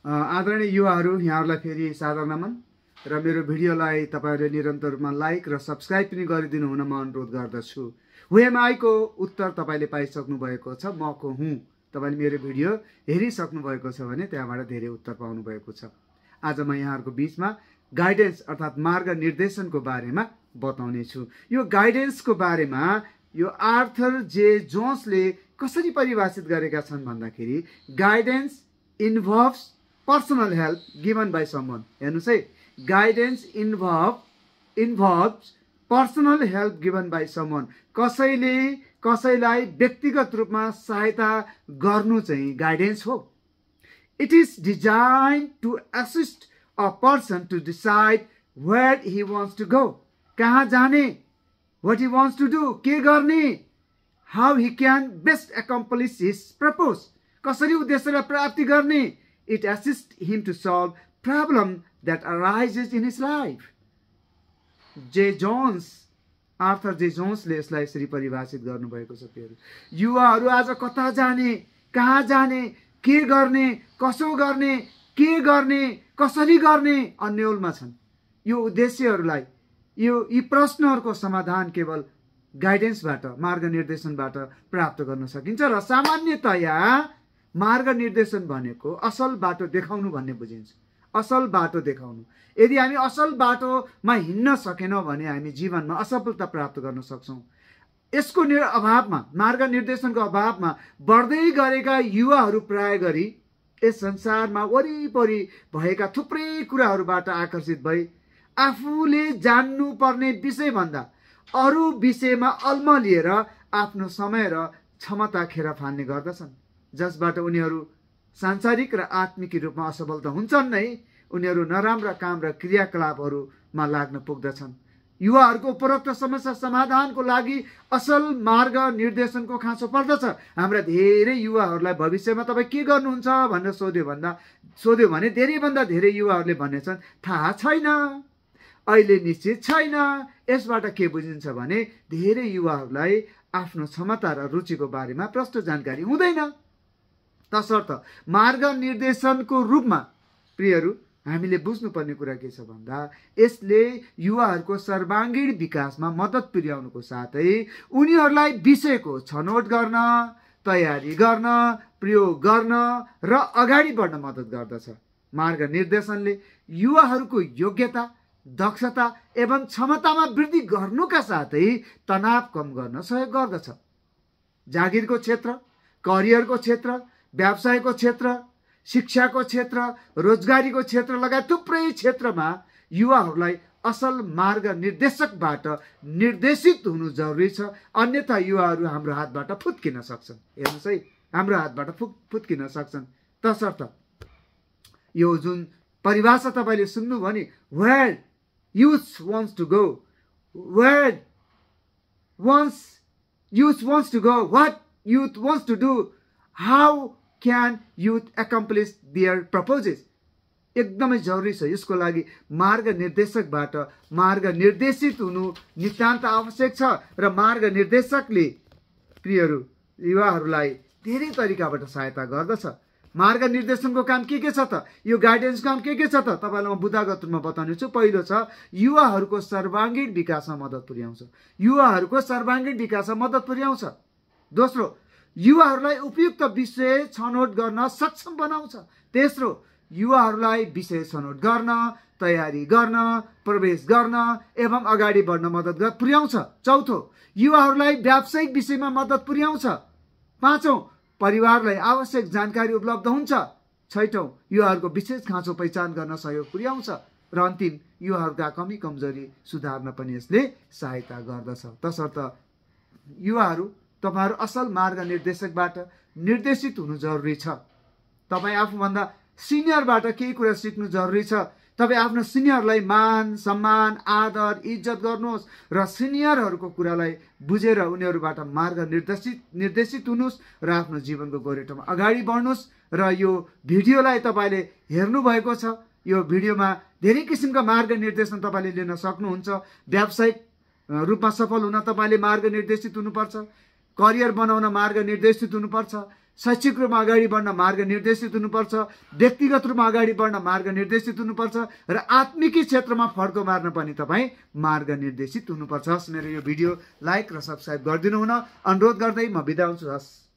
आदरणीय युवाहरू, यहाँहरूलाई फेरि सादर नमन र मेरो भिडियोलाई तपाईहरुले निरन्तर रूपमा लाइक र सब्स्क्राइब पनि गरिदिनु हुन म अनुरोध गर्दछु। हु एम आई को उत्तर तपाईले पाइसक्नु भएको छ। म को हुँ। तपाईले मेरो भिडियो हेरिसक्नु भएको छ भने त्यहाँबाट धेरै उत्तर पाउनु भएको छ। आज म यहाँहरुको बीचमा गाइडेन्स अर्थात मार्ग निर्देशनको बारेमा बताउने छु। यो गाइडेन्सको बारेमा यो आर्थर जे जोन्सले कसरी परिभाषित गरेका छन् भन्दाखेरि guidance involves personal help given by someone. हेर्नुस् है, guidance involves personal help given by someone. कसैलाई व्यक्तिगत रूपमा सहायता गर्नु चाहिँ गाइडेन्स हो। It is designed to assist a person to decide where he wants to go, कहाँ जाने, what he wants to do, के गर्ने, how he can best accomplish his purpose, कसरी उद्देश्यलाई प्राप्ति गर्ने। It assists him to solve problem that arises in his life. Arthur जे जोन्सले यसलाई यसरी परिभाषित गर्नुभएको छ। युवाहरू आज कता जाने, कहाँ जाने, के गर्ने, कसो गर्ने, के गर्ने, कसरी गर्ने अन्योलमा छन्। यो उद्देश्यहरूलाई, यी प्रश्नहरूको समाधान केवल गाइडेन्सबाट, मार्ग निर्देशनबाट प्राप्त गर्न सकिन्छ। र सामान्यतया मार्ग निर्देशन भनेको असल बाटो देखाउनु भन्ने बुझिन्छ। असल बाटो देखाउनु। यदि हामी असल बाटोमा हिँड्न सकेनौँ भने हामी जीवनमा असफलता प्राप्त गर्न सक्छौँ। यसको अभावमा, मार्ग निर्देशनको अभावमा बढ्दै गरेका युवाहरू प्राय गरी यस संसारमा वरिपरि भएका थुप्रै कुराहरूबाट आकर्षित भई आफूले जान्नु पर्ने विषय भन्दा अरू विषयमा अल्मलिएर आफ्नो समय र क्षमता खेर फाल्ने गर्दछन्, जसबाट उनीहरू सांसारिक र आत्मिक रूपमा असफल त हुन्छन् नै, उनीहरू नराम्रा काम र क्रियाकलापहरूमा लाग्न पुग्दछन्। युवाहरूको उपरोक्त समस्या समाधानको लागि असल मार्ग निर्देशनको खाँचो पर्दछ। हाम्रा धेरै युवाहरूलाई भविष्यमा तपाईँ के गर्नुहुन्छ भनेर सोध्यो भने धेरैभन्दा धेरै युवाहरूले भनेछन् थाहा छैन, अहिले निश्चित छैन। यसबाट के बुझिन्छ भने धेरै युवाहरूलाई आफ्नो क्षमता र रुचिको बारेमा प्रष्ट जानकारी हुँदैन। तसर्थ मार्ग निर्देशनको रूपमा प्रियहरू हामीले बुझ्नुपर्ने कुरा के छ भन्दा यसले युवाहरूको सर्वाङ्गीण विकासमा मद्दत पुर्याउनुको साथै उनीहरूलाई विषयको छनौट गर्न, तयारी गर्न, प्रयोग गर्न र अगाडि बढ्न मद्दत गर्दछ। मार्ग निर्देशनले युवाहरूको योग्यता, दक्षता एवं क्षमतामा वृद्धि गर्नुका साथै तनाव कम गर्न सहयोग गर्दछ। जागिरको क्षेत्र, करियरको क्षेत्र, व्यवसायको क्षेत्र, शिक्षाको क्षेत्र, रोजगारीको क्षेत्र लगायत थुप्रै क्षेत्रमा युवाहरूलाई असल मार्ग निर्देशकबाट निर्देशित हुनु जरुरी छ। अन्यथा युवाहरू हाम्रो हातबाट फुत्किन सक्छन्। हेर्नुहोस् है, हाम्रो हातबाट फुत्किन सक्छन्। तसर्थ यो जुन परिभाषा तपाईँले सुन्नुभयो नि, where youth wants to go, where youth wants to go, what youth wants to do, how can youth accomplish their purposes, एकदमै जरुरी छ। यसको लागि मार्ग निर्देशकबाट मार्ग निर्देशित हुनु नितान्त आवश्यक छ। र मार्ग निर्देशकले प्रियहरू युवाहरूलाई धेरै तरिकाबाट सहायता गर्दछ। मार्ग निर्देशनको काम के छ त, यो गाइडेन्स काम के छ त तपाईलाई म बुदागत रूपमा बताउने छु। पहिलो छ युवाहरूको सर्वाङ्गीण विकासमा मद्दत पुर्याउँछ। युवाहरूको सर्वाङ्गीण विकासमा मद्दत पुर्याउँछ। दोस्रो, युवाहरूलाई उपयुक्त विषय छनौट गर्न सक्षम बनाउँछ। तेस्रो, युवाहरूलाई विषय छनौट गर्न, तयारी गर्न, प्रवेश गर्न एवं अगाडि बढ्न मद्दत पुर्याउँछ। चौथो, युवाहरूलाई व्यावसायिक विषयमा मद्दत पुर्याउँछ। पाँचौं, परिवारलाई आवश्यक जानकारी उपलब्ध हुन्छ। छैटौं, युवाहरूको विशेष खाँचो पहिचान गर्न सहयोग पुर्याउँछ। र अन्तिम, युवाहरूका कमी कमजोरी सुधार्न पनि यसले सहायता गर्दछ। तसर्थ युवाहरू तपाईहरु असल मार्ग निर्देशकबाट निर्देशित हुनु जरुरी छ। तपाई आफूभन्दा सिनियरबाट केही कुरा सिक्नु जरुरी छ। तपाईं आफ्नो सिनियरलाई मान, सम्मान, आदर, इज्जत गर्नुहोस् र सिनियरहरूको कुरालाई बुझेर उनीहरूबाट मार्ग निर्देशित हुनुहोस् र आफ्नो जीवनको गोरेटोमा अगाडि बढ्नुहोस्। र यो भिडियोलाई तपाईले हेर्नु भएको छ। यो भिडियोमा धेरै किसिमका मार्ग निर्देशन तपाईले लिन सक्नुहुन्छ। व्यावसायिक रूपमा सफल हुन तपाईले मार्ग निर्देशित हुनुपर्छ। करियर बनाउन मार्ग निर्देशित हुनुपर्छ। शैक्षिक रूपमा अगाडि बढ्न मार्ग निर्देशित हुनुपर्छ, व्यक्तिगत रूपमा अगाडि बढ्न मार्ग निर्देशित हुनुपर्छ र आत्मिकी क्षेत्रमा फड्को मार्न पनि तपाईँ मार्ग निर्देशित हुनुपर्छ। मेरो यो भिडियो लाइक र सब्स्क्राइब गरिदिनु हुन अनुरोध गर्दै म बिदा हुन्छु। हस्।